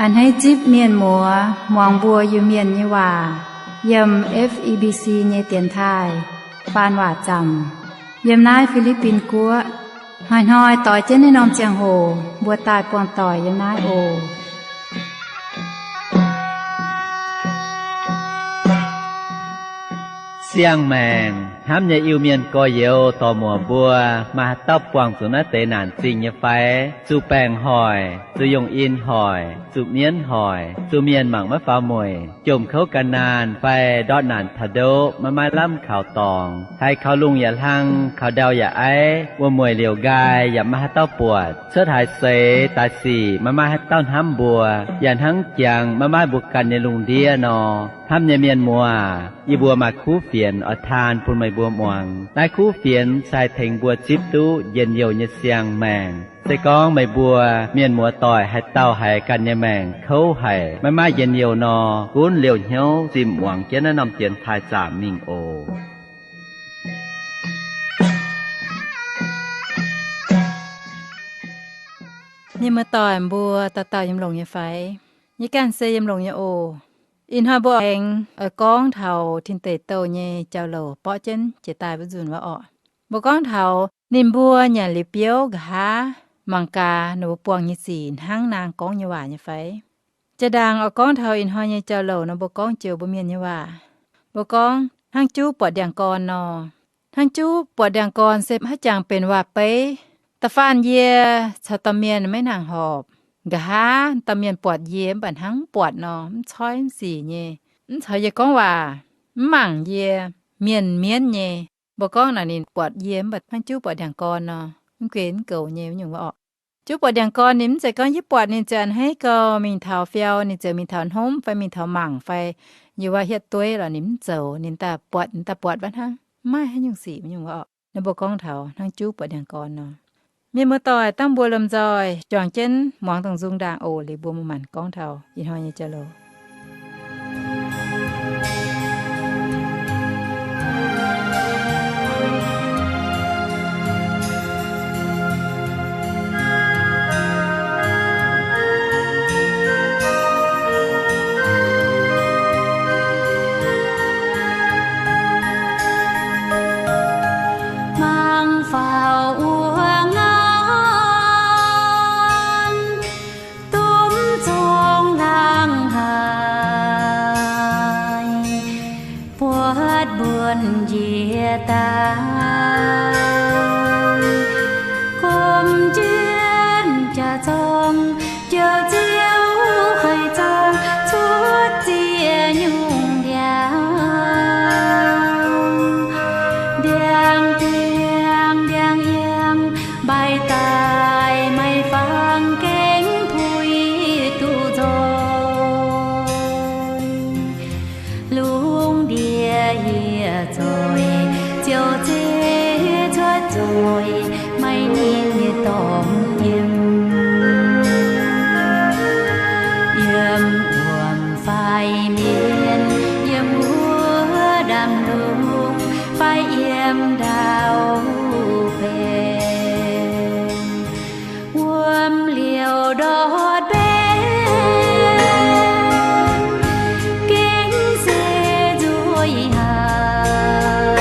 A'hneiv zipv mienh muoz muangx mbuo Iu-Mienh nyei waac yiem F E B C nyei dienx taaih faan waac zaamc yiem naaiv Fi^li^bin Guoqv. Hnoi-hnoi doix jienv naaiv norm ziangh hoc mbuo daaih buangh doic yiem naaiv oc. Siang-maengc hnamv nyei Iu-Mienh gorx-youz dorc-muoc mbuo, maaih haaix dauh buangh zuqc naaiv deix naanc zingh nyei fai? Zuqc baengc hoic, zuqc yungh in hoic, zuqc mienv hoic, zuqc mienh mangc maiv faaux mueic, jomc kouv gan naanh fai ndortv naanc taux ndoqv maiv maaih lamh kaux dorngx, haiz kaux lungh yaac hlang, kaux ndau yaac aiv, wuom-mueic liouc nqaai yaac maiv maaih haaix dauh buatc, cuotv haaix seix daaih sic maiv maaih haaix dauh hnamv mbuo, yaac hnangv jangx maiv maaih mbuo ganh nyei lungh ndiev nor. Hnamv nyei mienh muoz, yie mbuo maaih kuv fienx oix taan bun meih mbuo muangx. Naaiv kuv fienx se haih tengx mbuo zipv duqv njien-youh nyei siang-maengc. Se gorngv meih mbuo mienh muoz doic haaix dauh haiz ganh nyei maengc kouv haic, maiv maaih njien-youh nor, gunv liouh hnyouv zinh muangx jienv naaiv norm dienx taaih zaamc mingh oc. Mienh muoz doic mbuo dauh dauh yiem longx nyei fai? Yie ganh se yiem longx nyei oc. Ih hnoi mbuo aengx oix gorngv taux Tin Deic Douh nyei jauv-louc borqv jienv jiex daaih wuov nzunc wuov orqc. Mbuo gorngv taux ninh mbuo nyanc liuz biouv nqa'haav mangc gaax ninh mbuo buangh nyei sic hnangv naang gorngv nyei waac nyei fai? Jaa-ndaangc oix gorngv taux ih hnoi nyei jauv-louc nor, mbuo gorngv joux mbuo mienh nyei waac. Mbuo gorngv hnangv juv buatc ndiangx-gorn nor. Hnangv juv buatc ndiangx-gorn se haaix jangx benx waac-beiv. Da'faanh yie caux domh mienh maiv nangc horpc, nqa'haav domh mienh buatc yie mv baac hnangv mv buatc nor, mv coiv mv sic nyei, mv caux yie gorngv waac, mv mangc yie, mienh mienv nyei. Mbuo gorngv naaic ninh buatc yie mv baac hnangv juv buatc ndiangx-gorn nor, mv guen mv goux nyei wuov nyungc wuov orqc. Juv buatc ndiangx-gorn ninh mv zeiz gorngv yie buatc ninh ziouc a'hneiv gau mingh taux fiou, ninh ziouc mingh taux hnomv fai mingh taux mangc fai yie wuov hietv dueiv lorqc, ninh mv zoux, ninh daaih buatc, ninh daaih buatc wuov hnangv, mv maaih haaix nyungc sic wuov nyungc wuov orqc. Naaiv mbuo gorngv taux hnangv juv buatc ndiangx-gorn nor. Mienh muoz-doic, dangh mbuo lomh nzoih juangc jienv muangx dongh nzung ndaangc oc. Liuz mbuo mv maanc gorngv taux ih hnoi nyei jauv-louc. Mangc faaux wuov ngaanc, domh zong laangz haic, buatc mbuonx njiec daaih, gomh jienv jaax-zorng, Ziouv, Ziouv haih zorng cuotv ziex nyungc ndiangx, ndiangx-diangx ndiangx-yiem, mbaih daaih maiv fangx gengh puix duqv nzoih. Lungh ndiev hieh zoih, Ziouv zeiv cuotv nzoih, maiv ninh nyei dorngx yiem. Yiem wuom fai mienh, yiem wuov ndaamv-lungh fai yiem ndau-benx, wuom liouc ndortv mbenc, gengh se nzuih haic.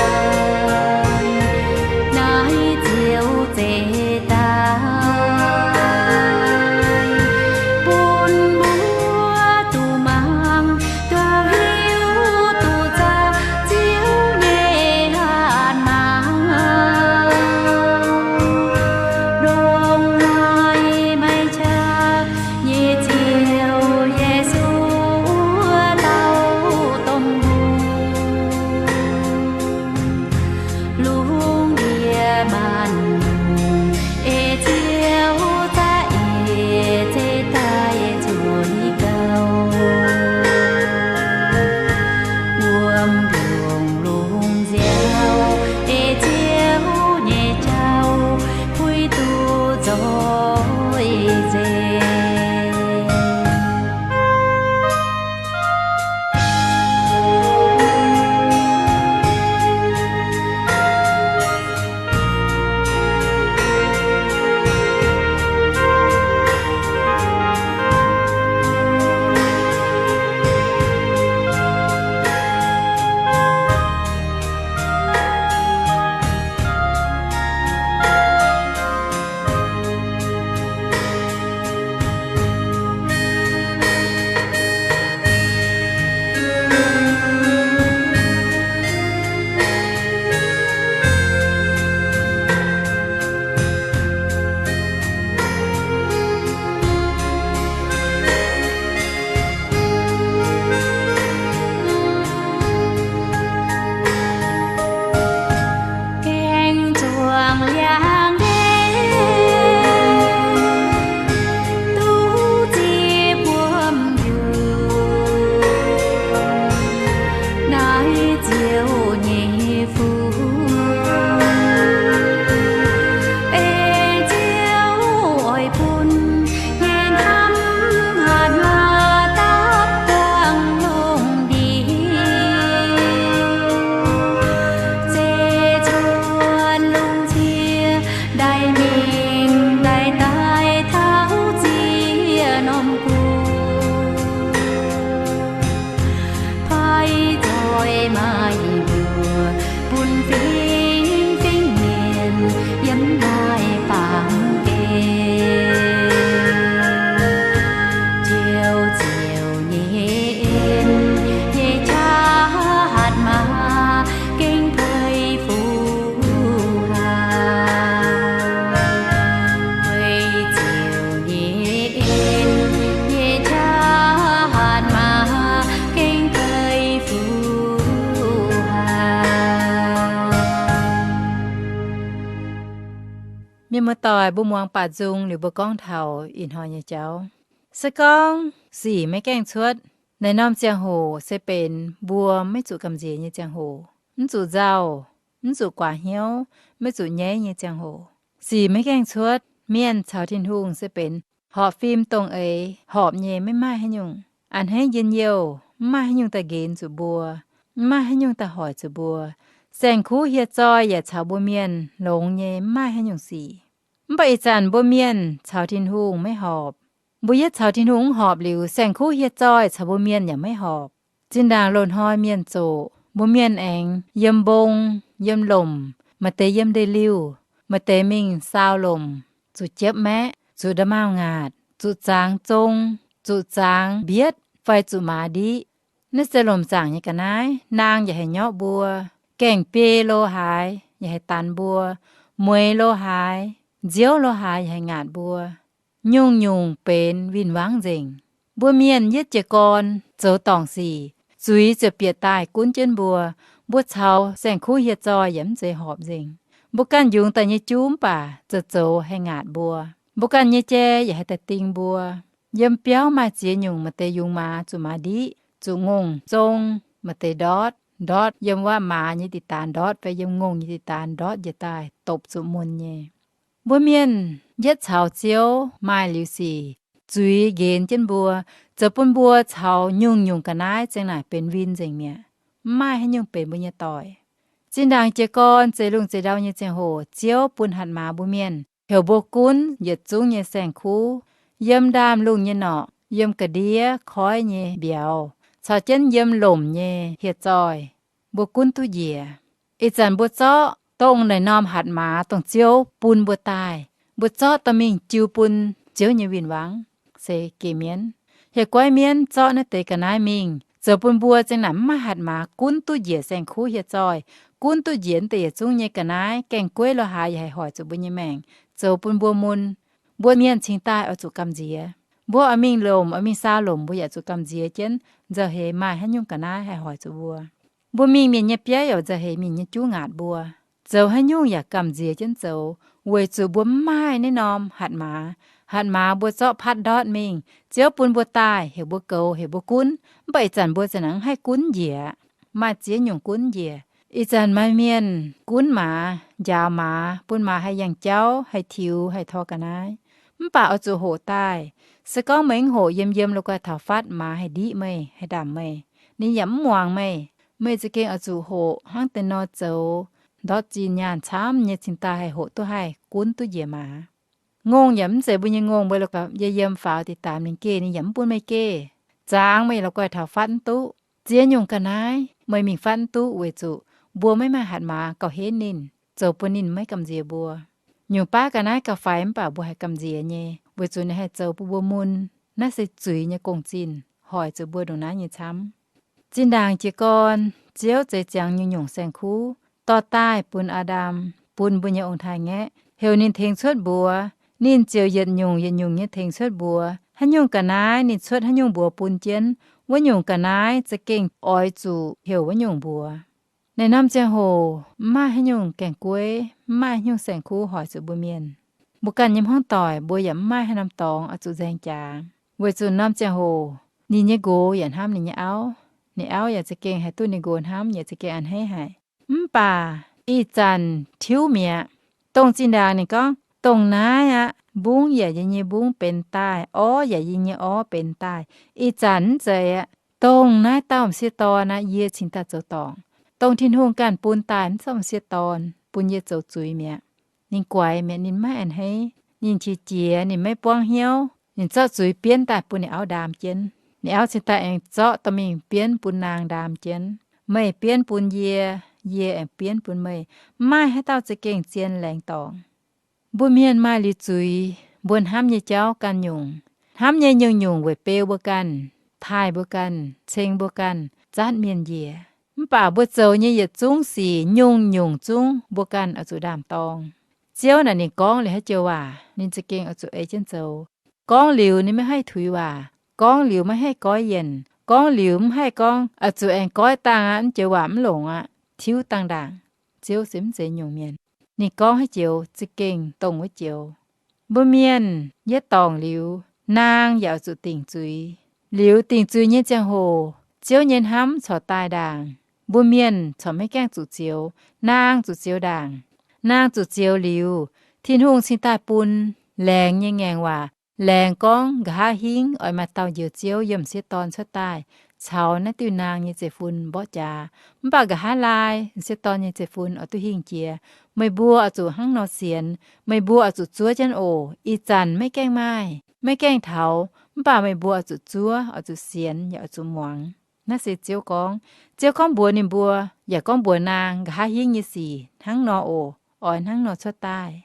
Naaiv Ziouv zeiv daaih bun mbuo duqv mangc, duqv Mienh muoz-doic, mbuo muangx baac nzung liuz mbuo gorngv taux ih hnoi nyei jauv. Se gorngv sic maiv gaengh cuotv, naaiv norm ziangh hoc se benx mbuo maiv zuqc gamh nziex nyei ziangh hoc, mv zuqc nzauh, mv zuqc guaax hnyouv, maiv zuqc nyaiv nyei ziangh hoc. Sic maiv gaengh cuotv, mienh caux Tin-Hungh se benx horpc fim dongh eix horpc nyei, maiv maaih haaix nyungc. A'hneiv njien-youh, mv maaih haaix nyungc daaih nqenx zuqc mbuo, mv maaih haaix nyungc daaih hoic zuqc mbuo. Saeng-kuv hieh zoih yaac caux mbuo mienh longx nyei, mv maaih haaix nyungc sic. Mv baac ih zanc mbuo mienh caux Tin-Hungh maiv horpc. Mbuo yietv caux Tin-Hungh mv horpc liuz, saeng-kuv hieh zoih caux mbuo mienh yaac maiv horpc. Zinh ndaangc loz-hnoi mienh zoqc, mbuo mienh aengx yiem mbong, yiem lomc, maaih deix yiem ndeic-liuh, maaih deix mingh saau lomc, zuqc jiepv maeqv, zuqc nda'maauh ngaatc, zuqc zangx zong, zuqc zangx mbietv fai zuqc maaz ndiqv. Naaiv se lomc zaangc nyei ga'naaiv. Naang yaac haih nyorqv mbuo. Gaengh biei lo haaix yaac haih danx mbuo. Mueix lo haaix, nziouv lo haaix yaac haih ngaatc mbuo. Nyungc-nyungc benx win-wangv nzengc. Mbuo mienh yietv jiez gorn zoux dorngc sic, zuiz ziouc bieqc daaih gunv jienv mbuo. Mbuo caux saeng-kuv hieh zoih yaac mv zeiz horpc nzengc. Mbuo ganh njungx daaih nyei juv mv baac zoux zoux haih ngaatc mbuo. Mbuo ganh nyei jai yaac haih daaih ding mbuo. Yiem biauv maaih ziex nyungc, maaih deix yungz maaz zuqc maaz ndiqv, zuqc ngongh zong, maaih deix ndortv, ndortv yiem wuov maaz nyei diqc daanx ndortv fai yiem ngongh nyei diqc daanx ndortv njiec daaih dopc zuqc mun nyei. Mbuo mienh yietv caux Ziouv maaih liuz sic, zuiz nqenx jienv mbuo, zoux bun mbuo caux nyungc-nyungc ga'naaiv zengc naaic benx win nzengc mi'aqv. Mv maaih haaix nyungc benx mbuo nyei doic. Zinh ndaangc jiez gorn zeix lungh zeix ndau nyei ziangh hoc, Ziouv bun hatc maaz mbuo mienh, heuc mbuo gunv yietc zungv nyei saeng-kuv, yiem ndaamv-lungh nyei norqc, yiem ga'ndiev koiv nyei mbiauz, caux jienv yiem lomc nyei hieh zoih, mbuo gunv duqv njiec. Ih zanc mbuo zorqv dongh naaic norm hatc maaz dongh Ziouv bun mbuo daaih, mbuo zorqv dorh mingh jiu bun Ziouv nyei win-wangv, se geh mienv. Hieh guaiv mienv zorqv naaiv deix ga'naaiv mingh, zoux bun mbuo zengc naaic mv maaih hatc maaz gunv duqv njiec saeng-kuv hieh zoih, gunv duqv njiec deix yietc zungv nyei ga'naaiv, gaengh gueiv lo haaix yaac haih hoic zuqc mbuo nyei maengc, zoux bun mbuo mun. Mbuo mienh cingx daaih oix zuqc gamh nziex. Mbuo oix mingh lomc, oix mingh saau lomc, mbuo yaac zuqc gamh nziex jienv nzauh heix maaih haaix nyungc ga'naaiv haih hoic zuqc mbuo. Mbuo mingh mienh nyei biauv yaac nzauh heix mienh nyei juv ngaatc mbuo. Zoux haaix nyungc yaac gamh nziex jienv zoux, weic zuqc mbuo mv maaih naaiv norm hatc maaz. Hatc maaz mbuo zorqv patv ndortv mingh, Ziouv bun mbuo daaih, heuc mbuo goux, heuc mbuo gunv. Mv baac ih zanc mbuo za'nanc mv haih gunv njiec, maaih ziex nyungc gunv njiec. Ih zanc maaih mienh gunv maaz, njaaux maaz, bun maaz haih yangh jauv, haih tiux, haih tor ga'naaiv. Mv baac oix zuqc hoqc daaih. Se gorngv meih mv hoqc, yiem yiem la'guaih taux fatv maaz haih ndiqv meih, haih ndamc meih. Ninh yaac mv muangx meih. Meih za'gengh oix zuqc hoqc hnangv deix nor zoux, ndortv zinh nyaanh camv nyei cingx daaih haih hoqc duqv haih gunv duqv njiec maaz. Ngongh yaac mv zeiz mbuo nyei ngongh, mbuo la'guaih yiem faaux diqc daanx mingh geh, ninh yaac mv bun meih geh. Zaangz meih la'guaih taux fatv mv duqv. Ziex nyungc ga'naaiv meih mingh fatv mv duqv weic zuqc mbuo maiv maaih hatc maaz gauh henv ninh, zoux bun ninh maiv gamh nziex mbuo. Nyungc baav ga'naaiv gauh faix mv baac mbuo haih gamh nziex nyei, weic zuqc ninh haih zoux bun mbuo mun. Naaiv se zuiz nyei gong-zinh, hoic zuqc mbuo ndongc naaiv nyei camv. Zinh ndaangc jiez gorn, Ziouv zeix ziangx nyungc-nyungc saeng-kuv dorh daaih bun Aa^ndam, bun mbuo nyei ong-taaix-ngaeqv, heuc ninh tengx cuotv mbuox. Ninh ziouc yietc nyungc yietc nyungc nyei tengx cuotv mbuox. Haaix nyungc ga'naaiv ninh cuotv haaix nyungc mbuox bun jienv, wuov nyungc ga'naaiv za'gengh oix zuqc heuc wuov nyungc mbuox. Naaiv norm ziangh hoc mv maaih haaix nyungc gaengh gueiv, mv maaih haaix nyungc saeng-kuv hoic zuqc mbuo mienh. Mbuo ganh nyei hmuangv doic mbuo yaac mv maaih haaix norm dorngx oix zuqc nzaeng jaax, weic zuqc norm ziangh hoc ninh nyei nqox yaac hnamv ninh nyei auv. Ninh auv yaac za'gengh haih duqv ninh nqox hnamv, yaac za'gengh a'hneiv haic. Mv baac ih zanc tiuv mi'aqv. Dongh zinh ndaangc ninh gorngv, dongh naaiv aqv, mbungv yaac yie nyei mbungv benx daaih, orv yaac yie nyei orv benx daaih. Ih zanc mv zeiz aqv. Dongh naaiv dauh m'sieqv dorn aqv, yie cingx daaih zoux dorngc. Dongh Tin-Hungh ganh bun daaih mv zorqv m'sieqv dorn, bun yie zoux zuiz mi'aqv. Ninh guaix mi'aqv, ninh maiv a'hneiv, ninh qiex jiez, ninh maiv buangv hnyouv, ninh zorqv zuiz bienv daaih bun ninh auv ndaam jienv. Ninh auv cingx daaih aengx zorqv dorh mingh bienv bun naang ndaam jienv. Meih bienv bun yie, yie aengx bienv bun meih. Mv maaih haaix dauh za'gengh zien laengz dorngc. Mbuo mienh maaih liuz zuiz, mbuo hnamv nyei jauv ganh nyungc. Hnamv nyei nyungc-nyungc weic beu mbuo ganh, taaih mbuo ganh, ceng mbuo ganh, zatv mienh njiec. Mv baac mbuo zoux nyei yietc zungv sic nyungc-nyungc zungv mbuo ganh oix zuqc ndaam-dorng. Ziouv naaic ninh gorngv liuz haaix joux waac, ninh za'gengh oix zuqc ei jienv zoux. Gorngv liuz ninh maiv haih tuix waac. Gorngv liuz maiv haih goiv yienc. Gorngv liuz mv haih gorngv, oix zuqc aengx goiv dangh aqv, mv joux waac mv longc aqv, tiuv dangh ndaangc. Ziouv se mv zeiz nyungc mienh. Ninh gorngv haaix joux za'gengh dongh wuov joux. Mbuo mienh yietv dorngc liuz, naang yaac oix zuqc dingc zuiz. Liuz dingc zuiz nyei ziangh hoc, Ziouv nyei hnamv corc daaih ndaangc. Mbuo mienh corc maiv gaengh zuqc zioux, naang zuqc zioux ndaangc. Naang zuqc zioux liuz, Tin-Hungh cingx daaih bun laengz nyei ngaengc waac. Laengz gorngv nqa'haav hingv oix maaih dauh Njoux Ziouv yiem m'sieqv dorn cuotv daaih caux naaiv diuh naang nyei zeiv-fun mborqv jaax. Mv baac nqa'haav laai m'sieqv dorn nyei zeiv-fun oix duqv hingh jiex. Meih mbuo oix zuqc hnangv nor sienx. Meih mbuo oix zuqc zuov jienv oc. Ih zanc maiv gaengh maaih, maiv gaengh taux, mv baac meih mbuo oix zuqc zuov, oix zuqc sienx, yaac oix zuqc muangx. Naaiv se Ziouv gorngv. Ziouv gorngv mbuox ninh mbuo, yaac gorngv mbuox naang nqa'haav hingv nyei sic hnangv nor oc. Oix hnangv nor cuotv daaih.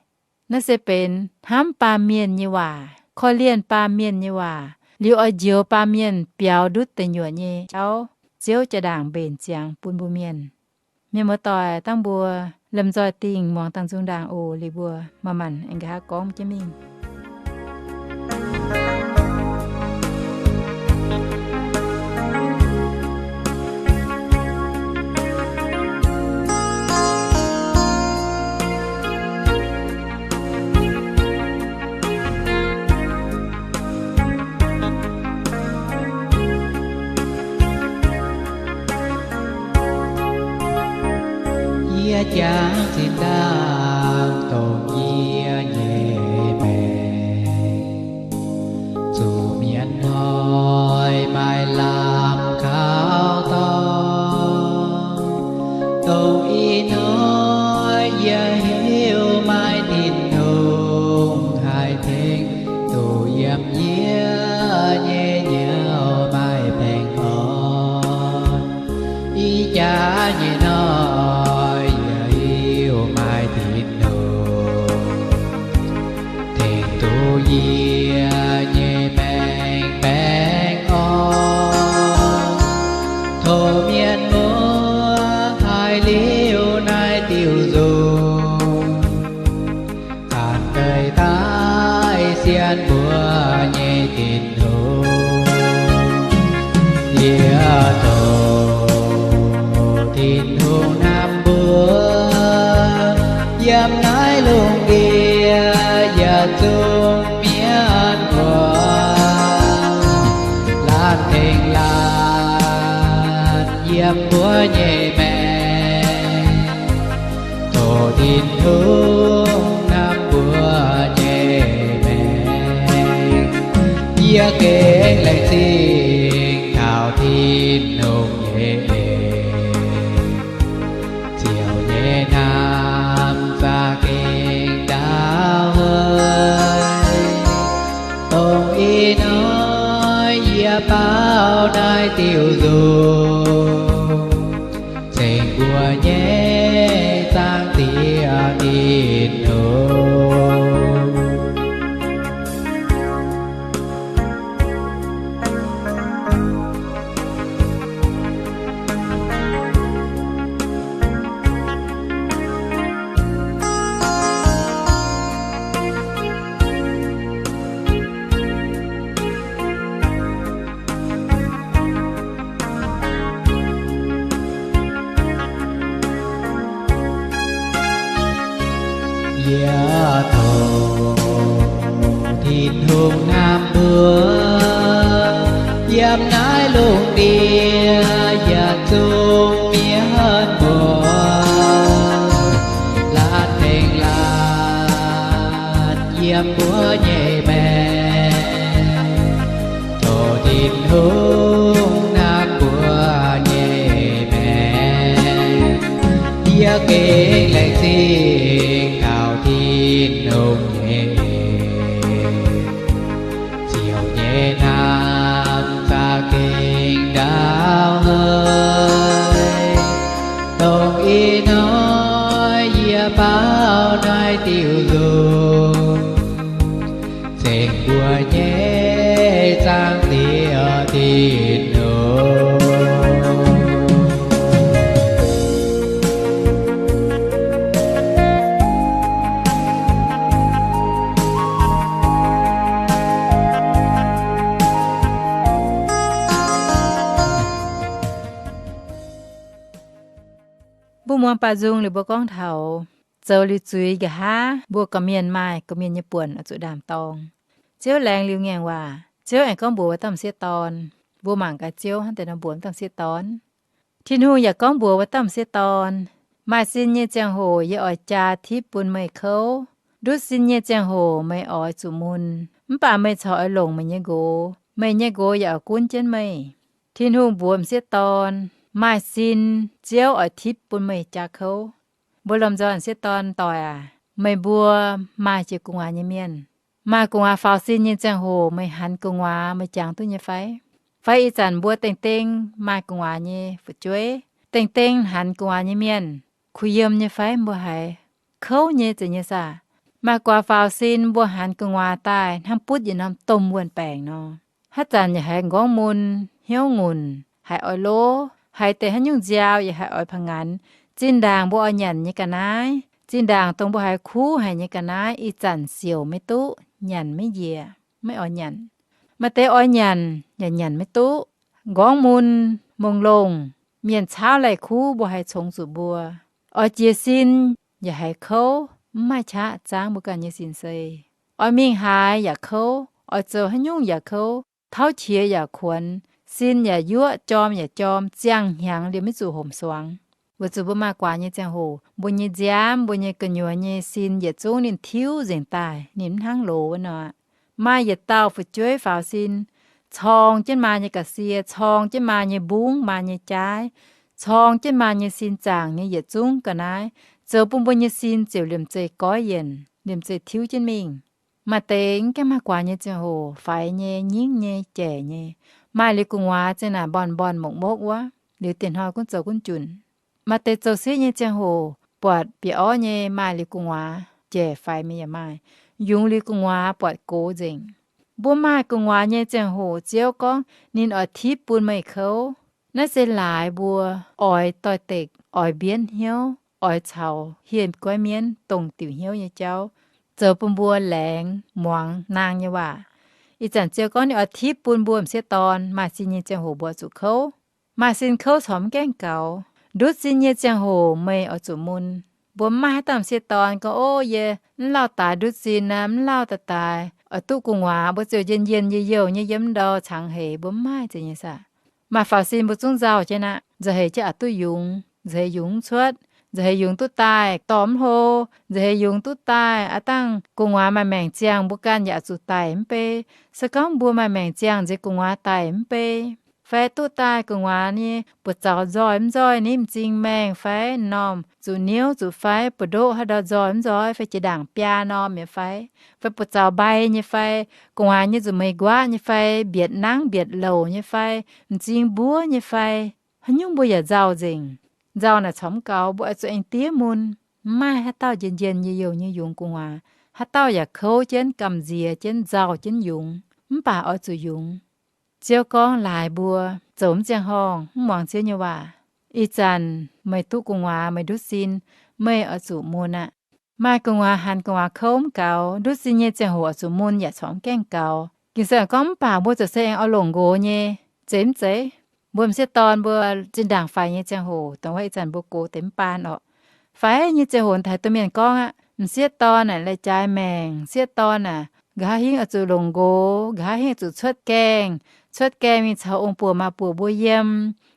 Naaiv se benx hnamv baamh mienh nyei waac, korv-lienh baamh mienh nyei waac, liuz oix njoux baamh mienh biaux ndutv deic nyuoqc nyei jauv. Ziouv jaa-ndaangc mbenc ziangx bun mbuo mienh. Mienh muoz-doic, dangh mbuo lomh nzoih dingh muangx dangh nzung ndaangc oc. Liuz mbuo manc-manc aengx nqa'haav gorngv jienv mingh. Yie jangx zinh ndaangc dongh yie nyei maengc, zuqc mienh hnoi maaih lamh kaux dorngx. Dongh ih hnoi yie hiuv maaih Tin-Hungh haih tengx duqv yiem yie nyei hnyouv maaih baengh orn. Ih jaax nyei hnoi yie hiuv maaih Tin-Hungh tengx duqv yie nyei maengc baengh orn. Tov mienh muoz haih liuz naaiv diuh nzung, ganh daaih sienx mbuo nyei Tin-Hungh. Yie tov Tin-Hungh hnamv mbuo yiem naaiv lungh ndiev yietc zungv mienh muoz, laanh tengx laanh yiem mbuo nyei maengc. Tov Tin-Hungh hnamv mbuo nyei maengc. Yie gengh laengz zingh taux Tin-Hungh nyei eix, ziouc nyei hnamv za'gengh ndaauv haic. Dongh ih hnoi yie baaux naaiv diuh nzung, ceng mbuo nyei Zaangc Diex Tin-Hungh. Yie tov Tin-Hungh hnamv mbuo yiem naaiv lungh ndiev yietc zungv mienh muoz, laanh tengx laanh yiem mbuo nyei maengc. Tov Tin-Hungh hnamv mbuo nyei maengc. Yie gengh laengz zingh taux Tin-Hungh nyei eix, ziouc nyei hnamv za'gengh ndaauv haic. Dongh ih hnoi yie baaux naaiv diuh nzung, ceng mbuo nyei Zaangc Diex Tin-Hungh. Mbuo muangx baac nzung liuz mbuo gorngv taux zoux liuz zuiz nqa'haav mbuo gorqv-mienh maaih gorqv-mienh nyei buonc oix zuqc ndaam-dorng. Ziouv laengz liuz ngaengc waac, Ziouv aengx gorngv mbuox wuov dauh m'sieqv dorn, mbuo mangc gaax Ziouv hnangv deix nor mbuox wuov dauh m'sieqv dorn. Tin-Hungh yaac gorngv mbuox wuov dauh m'sieqv dorn, maaih sin nyei ziangh hoc yie oix jaa tipv bun meih kouv. Ndutv sin nyei ziangh hoc meih oix zuqc mun, mv baac meih corc oix longc meih nyei nqox. Meih nyei nqox yaac oix gunv jienv meih. Tin-Hungh mbuox m'sieqv dorn, maaih sin, Ziouv oix tipv bun meih jaa kouv. Mbuo lomh nzoih m'sieqv dorn doic aac, meih mbuo maaih jiex gu'nguaaz nyei mienh, maaih gu'nguaaz faaux sin nyei ziangh hoc meih hanx gu'nguaaz meih jangx duqv nyei fai? Fai ih zanc mbuo dengh dengh maaih gu'nguaaz nyei fu'jueiv, dengh dengh hanx gu'nguaaz nyei mienh, kuh yiem nyei fai mbuo haiz? Kouv nyei zeiz nyei saah? Maaih gu'nguaaz faaux sin mbuo hanx gu'nguaaz daaih hnangv butv yietc norm domh wuon-baengc nor. Haaix zanc yaac haiz nqorngv mun, hnyouv ngunc, haiz oix lov, haiz deix haaix nyungc nziaaux yaac haiz oix pa'nganx. Zinh ndaangc mbuo oix nyanc nyei ga'naaiv, zinh ndaangc dongh mbuo haiz kuv haic nyei ga'naaiv, ih zanc siouc maiv duqv, nyanc maiv njiec, maiv oix nyanc. Maaih deix oix nyanc yaac nyanc maiv duqv. Nqorngv mun, mongh longh, mienh caauv laih kuv mbuo haiz congx zuqc mbuo. Oix jiez sin yaac haiz kouv, mv maaih qaqv zaangv mbuo ganh nyei sin-sei. Oix mingh haaix yaac kouv, oix zoux haaix nyungc yaac kouv, tauv qiex yaac kuonx, sin yaac yuoqv, jorm yaac jorm, ziangh hnyangx liemh maiv zuqc homc suangx. Weic zuqc mbuo maaih guaax nyei ziangh hoc, mbuo nyei nziaamv, mbuo nyei gu'nyuoz nyei sin yietc zungv ninh tiuv nzengc daaih, ninh mv hnangv loz wuov nor. Maaih yietc dauh fu'jueiv faaux sin, corng jienv maa nyei ga'sie, corng jienv maa nyei mbungv, maa nyei jaaiv, corng jienv maa nyei sin zaangc nyei yietc zungv ga'naaiv, zoux bun mbuo nyei sin ziouc liemh zeih goiv yienc, liemh zeih tiuv jienv mingh. Maaih deix mv gaengh maaih guaax nyei ziangh hoc, faix nyei, nyingv nyei, jaic nyei, maaih liuz gu'nguaaz zinh naaic mbornh mbornh mokv mokv wuov, liuz dieh hnoi gunv zoux gunv junc. Maaih deix zoux sieqv nyei ziangh hoc buatc bieqc orv nyei, maaih liuz gu'nguaaz jaic faix mingh yaac maaih, yungz liuz gu'nguaaz buatc gox nzengc. Mbuo maaih gu'nguaaz nyei ziangh hoc Ziouv gorngv ninh oix tipv bun meih kouv. Naaiv se laaix mbuo oix doix-dekc, oix mbienv hnyouv, oix caux hieh guaiv mienv dongh diuc hnyouv nyei jauv, zoux bun mbuo laengz muangx naang nyei waac. Ih zanc Ziouv gorngv ninh oix tipv bun mbuo m'sieqv dorn, maaih sin nyei ziangh hoc mbuo oix zuqc kouv. Maaih sin kouv corc mv gaengh gaux. Ndutv sin nyei ziangh hoc meih oix zuqc mun. Mbuo mv maaih haaix dauh m'sieqv dorn gorngv, Ov, yie mv lauh daaix ndutv sin aqv, mv lauh daaih daaix oix duqv gu'nguaaz, mbuo ziouc njien-njien youh youh nyei yiem ndau cangx heix. Mbuo mv maaih zeiz nyei saah? Maaih faaux sin mbuo zungv nzauh jienv aqv, nzauh heix jienv aqc duqv yungz, nzauh heix yungz mv cuotv, nzauh heix yungz duqv daaih dorh mv hlo, nzauh heix yungz duqv daaih aqv dangh gu'nguaaz maaih maengc ziangh mbuo ganh yaac zuqc daic mv bei. Se gorngv mbuo maaih maengc ziangh nziex gu'nguaaz daic mv bei, fai duqv daaih gu'nguaaz nyei buoz-zaux nzoih mv nzoih, ninh m'zing maengh fai m'normh zuqc niouv zuqc fai buoz-ndoqv haaix ndau nzoih mv nzoih fai jiex ndaangc biaa norm nyei fai, fai buoz-zaux mbai nyei fai, gu'nguaaz nyei nzuqc meix nquaqv nyei fai, mbietc nangv mbietc louc nyei fai, m'zing mbuov nyei fai, haaix nyungc mbuo yaac nzauh nzengc. Nzauh naaic corc mv gaux, mbuo oix zuqc aengx diev mun. Mv maaih haaix dauh njien-njien youh youh nyei yungz gu'nguaaz. Haaix dauh yaac kouv jienv, gamh nziex jienv, nzauh jienv yungz, mv baac oix zuqc yungz. Ziouv gorngv laaix mbuo zoux mv ziangh horngh, mv muangx Ziouv nyei waac, ih zanc meih duqv gu'nguaaz, meih ndutv sin, meih oix zuqc mun aqv. Maaih gu'nguaaz hanc gu'nguaaz kouv mv gaux, ndutv sin nyei ziangh hoc oix zuqc mun yaac corc mv gaengh gaux. Ging-Sou gorngv mv baac mbuo ziouc se aengx oix longc nqox nyei, zeiz mv zeiz? Mbuo m'sieqv dorn mbuo zinh ndaangc faix nyei ziangh hoc, dongh wuov ih zanc mbuo gox deix mv baan orqc. Faix nyei ziangh hoc haaix duqv mienh gorngv aqv, m'sieqv dorn naaic lai-jaaix maengc, m'sieqv dorn aac, nqa'haav hingv oix zuqc longc nqox, nqa'haav hingv oix zuqc cuotv gaengh, cuotv gaengh mingh caux ong-buoc maa-buoc mbuo yiem.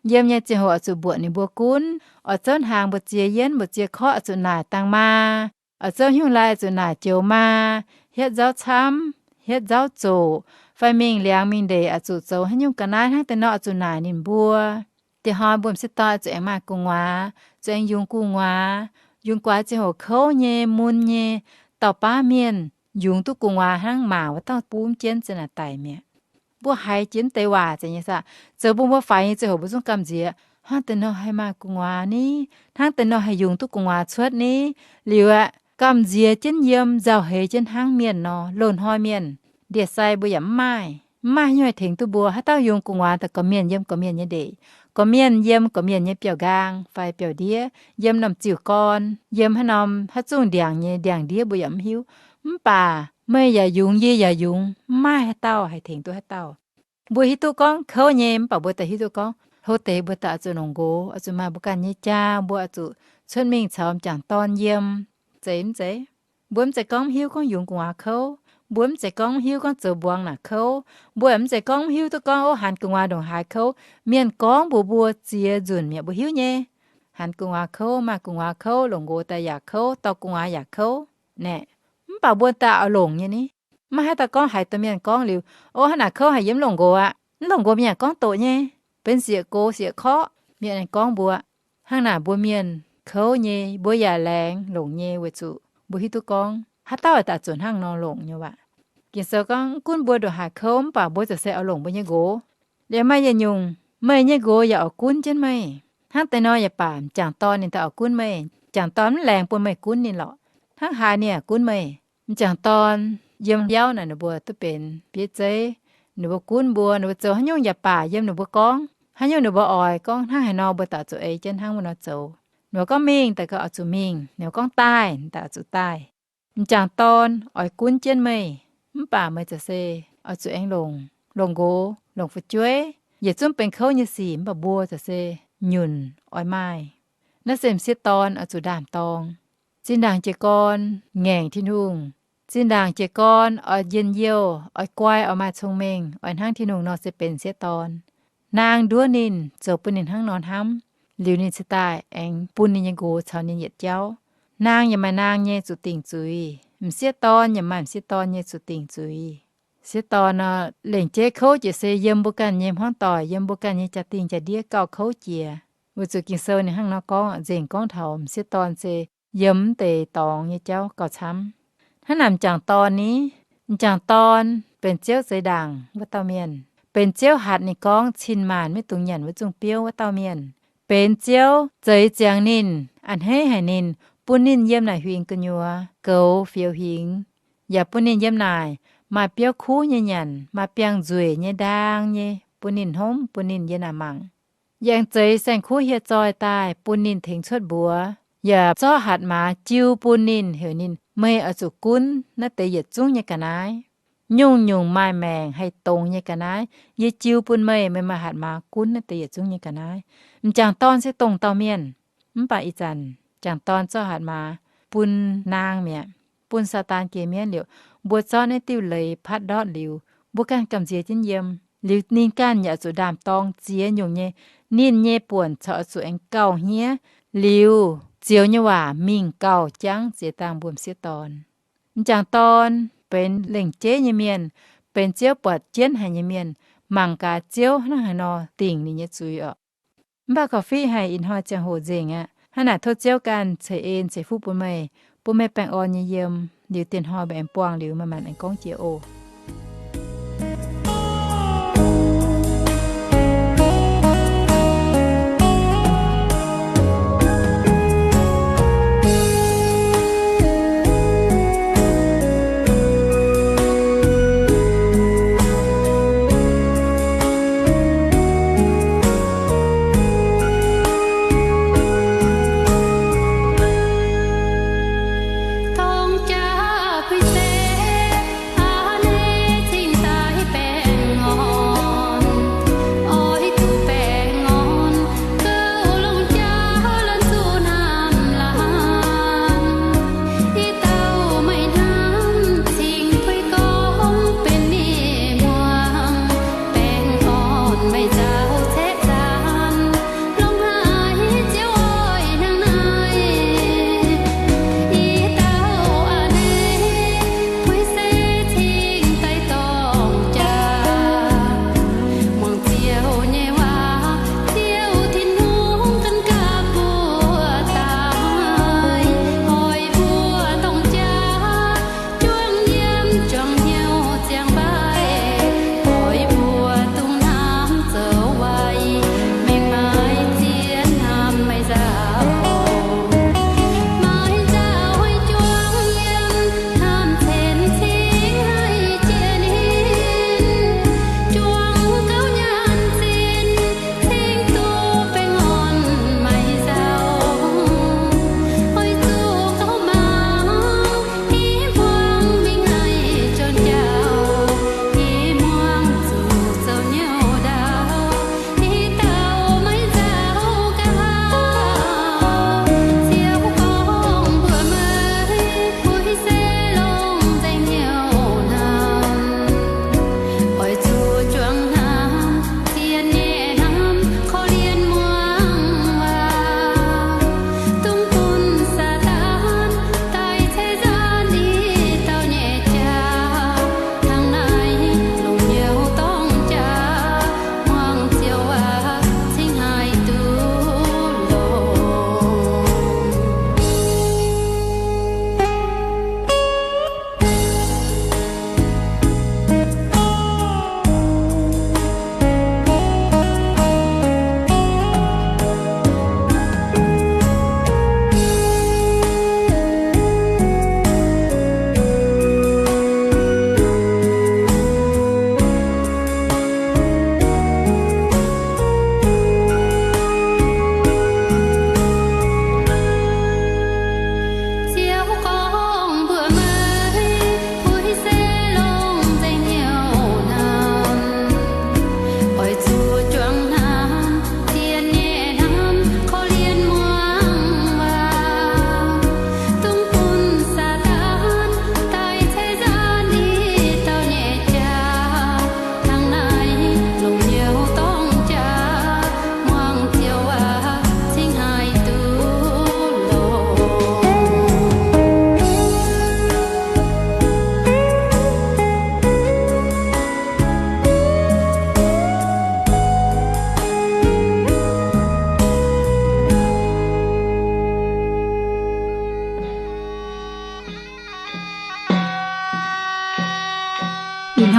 Yiem nyei ziangh hoc oix zuqc mbuoqc ninh mbuo gunv, oix zouv hnaangx mbu'ziex, yienv mbu'ziex, korqv oix zuqc naaic dangh maa, oix zouv hnyouv lai oix zuqc naaic joux maa, hietv nzauv camv, hietv nzauv zoqc, fai mingh liangx mingh ndeic oix zuqc zoux haaix nyungc ga'naaiv hnangv deix nor oix zuqc naaic ninh mbuo. Dieh hnoi mbuo m'sieqv dorn zuqc aengx maaih gu'nguaaz, zuqc aengx yungz gu'nguaaz, yungz gu'nguaaz ziangh hoc kouv nyei, mun nyei, dauh baav mienh yungz duqv gu'nguaaz hnangv maac wuov dauh bumv jienv za'naaic daic mi'aqv. Mbuo haiz jiex mv deix waac zeiz nyei saah? Zoux bun mbuo faix nyei ziangh hoc mbuo zungv gamh nziex, hnangv deix nor haih maaih gu'nguaaz ni? Hnangv deix nor haih yungz duqv gu'nguaaz cuotv ni? Liuz aeqv, gamh nziex jienv yiem, nzauh heix jienv hnangv mienh nor, loz-hnoi mienh. Ndie-sai mbuo yaac mv maaih, mv maaih haaix nyungc haih tengx duqv mbuo. Haaix dauh yungz gu'nguaaz daaih gorqv-mienh yiem gorqv-mienh nyei ndeic, gorqv-mienh yiem gorqv-mienh nyei biauv-nqaang fai biauv-ndiev, yiem norm ziuc gorn, yiem haaix norm haaix zungh ndiangx nyei ndiangx-ndiev mbuo yaac mv hiuv. Mv baac meih yaac yungz, yie yaac yungz, mv maaih haaix dauh haih tengx duqv haaix dauh. Mbuo hiuv duqv gorngv kouv nyei, mv baac mbuo daaih hiuv duqv gorngv hlo deix mbuo daaih oix zuqc longc nqox, oix zuqc maaih mbuo ganh nyei jaa, mbuo oix zuqc cuotv mingh caux m'jangc dorn yiem. zeiz mv zeiz? Mbuo mv zeiz gorngv mv hiuv gorngv yungz gu'nguaaz kouv. Mbuo mv zeiz gorngv mv hiuv gorngv zoux mbuangz naaic kouv. Mbuo mv zeiz gorngv mv hiuv duqv gorngv, ov, hanx gu'nguaaz ndongc haaix kouv. Mienh gorngv mbuox mbuo ziex nzunc mi'aqv, mbuo hiuv nyei. Hanx gu'nguaaz kouv, maaih gu'nguaaz kouv, longc nqox daaih yaac kouv, dorh gu'nguaaz yaac kouv naaic. Mv baac mbuo daaih oix longc nyei ni. Maiv haih daaih gorngv haiz domh mienh gorngv liuz, ov, hnangv naaic kouv haic, yie mv longc nqox aqv. Mv longc nqox mienh yaac gorngv doqc nyei, benx ziec go ziec korqv. Mienh aengx gorngv mbuo, hnangv naaic mbuo mienh kouv nyei, mbuo yaac laengz longc nyei, weic zuqc mbuo hiuv duqv gorngv haaix dauh daaih zuqc hnangv nor longc nyei waac. Ging-Sou gorngv, mv gunv mbuo ndongc haaix kouv, mv baac mbuo ziouc se oix longc mbuo nyei nqox. Liuz maaih yietc nyungc, meih nyei nqox yaac oix gunv jienv meih. Hnangv deix nor yaac baac, m'jangc dorn ninh daaih oix gunv meih. M'jangc dorn mv laengz bun meih gunv ninh lorqc. Hnangv haaix ninh yaac gunv meih. M'jangc dorn yiem biauv naaic ninh mbuo duqv benx bieiv zeiv. Ninh mbuo gunv mbuo, ninh mbuo zoux haaix nyungc yaac baac yiem ninh mbuo gorngv. Haaix nyungc ninh mbuo oix gorngv hnangv haaix nor mbuo daaih zuqc ei jienv hnangv wuov nor zoux. Ninh mbuo gorngv mingh daaih gauh oix zuqc mingh, ninh mbuo gorngv daaih daaih oix zuqc daaih. M'jangc dorn oix gunv jienv meih, mv baac meih ziouc se oix zuqc aengx longc, longc nqox, longc fu'jueiv. Yietc zungv benx kouv nyei sic, mv baac mbuo ziouc se nyunc oix maaih. Naaiv se m'sieqv dorn oix zuqc ndaam-dorng. Zinh ndaangc jiez gorn ngaengc Tin-Hungh. Zinh ndaangc jiez gorn oix njien-youh, oix guai, oix maaih cong-mengh, oix hnangv Tin-Hungh nor se benx m'sieqv dorn. Naang nduov ninh, zoux bun ninh hnangv nor hnamv, liuz ninh cingx daaih aengx bun ninh nyei nqox caux ninh yietc jauv. Naang yaac maaih naang nyei zuqc dingc zuiz, m'sieqv dorn yaac maaih m'sieqv dorn nyei zuqc dingc zuiz. M'sieqv dorn nor, lengc jeiv kouv jiex se yiem mbuo ganh nyei hmuangv doic, yiem mbuo ganh nyei jaa-dingh jaa-ndiev gauh kouv jiex. Weic zuqc Ging-Sou ninh hnangv nor gorngv, nzengc gorngv taux m'sieqv dorn se yiem mv deix dorngx nyei jauv gauh camv. Hnangv naaic m'jangc dorn ni, m'jangc dorn benx Ziouv zeix ndaangc wuov dauh mienh, benx Ziouv hatc ninh gorngv cin-maanc maiv dungx nyanc wuov zungh biouv wuov dauh mienh, benx Ziouv zeix ziangx ninh, a'hneiv haic ninh, bun ninh yiem naaic huingx gu'nyuoz goux fioux hingx, yaac bun ninh yiem naaic maaih biauv kuv nyei nyanc, maaih biangh nzueic nyei ndaang nyei bun ninh hnomv, bun ninh yiem naaic mangc. Yie aengx zeix saeng-kuv hieh zoih daaih bun ninh tengx cuotv mbuox, yaac zorqv hatc maaz jiu bun ninh, heuc ninh, meih oix zuqc gunv naaiv deix yietc zungv nyei ga'naaiv. Nyungc-nyungc maaih maengc haih dongz nyei ga'naaiv yie jiu bun meih, meih maaih hatc maaz gunv naaiv deix yietc zungv nyei ga'naaiv. M'jangc dorn se dongh dauh mienh, mv baac ih zanc m'jangc dorn zorqv hatc maaz bun naang mi'aqv, bun Saadaan geh mienv liuz, mbuo zorqv naaiv diuh leiz patv ndortv liuz, mbuo ganh gamh nziex jienv yiem. Liuz ninh ganh yaac zuqc ndaam-dorng ziex nyungc nyei. Ninh nyei buonc corc oix zuqc aengx gauh hniev, liuz zioux nyei waac mingh gauh jangv ziex dangh mbuo m'sieqv dorn. M'jangc dorn benx lengc jeiv nyei mienh, benx Ziouv buatc jienv haic nyei mienh, mangc gaax Ziouv hnangv haaix nor dingc ninh nyei zuiz orqc. Mv baac korv-fiqv haic ih hnoi ziangh hoc nzengc aqv. Hnangv naaic tov Ziouv ganh ceix en ceix fuqv bun meih, bun meih baengh orn nyei yiem, liuz dienh hnoi meih aengx buangh liuz maaih maanc aengx gorngv jiex oc.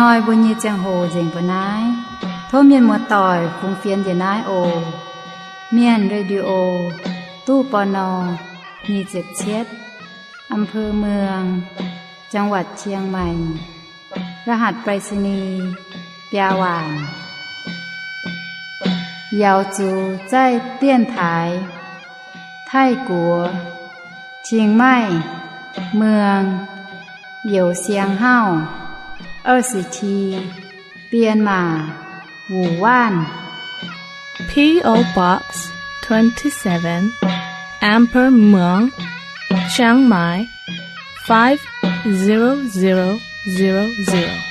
Hnoi mbuo nyei ziangh hoc nzengc mbuo naaiv. Tov mienh muoz-doic fungx fienx njiec naaiv oc. Mienh Radio, ตู้ ปณ. nyic ziepc cietv, อำเภอเมือง จังหวัดเชียงใหม่ รหัสไปรษณีย์ biaa waanc. Yaux zuqc zaih dienx taaix Taiv-Guoqv, Chiang Mai, Muang, Youz Siang Hauv, 二十七, Bienh Maac, Wuonh Waanv. P O Box twenty-seven, Amber Muang, Chiang Mai, five zero zero zero zero.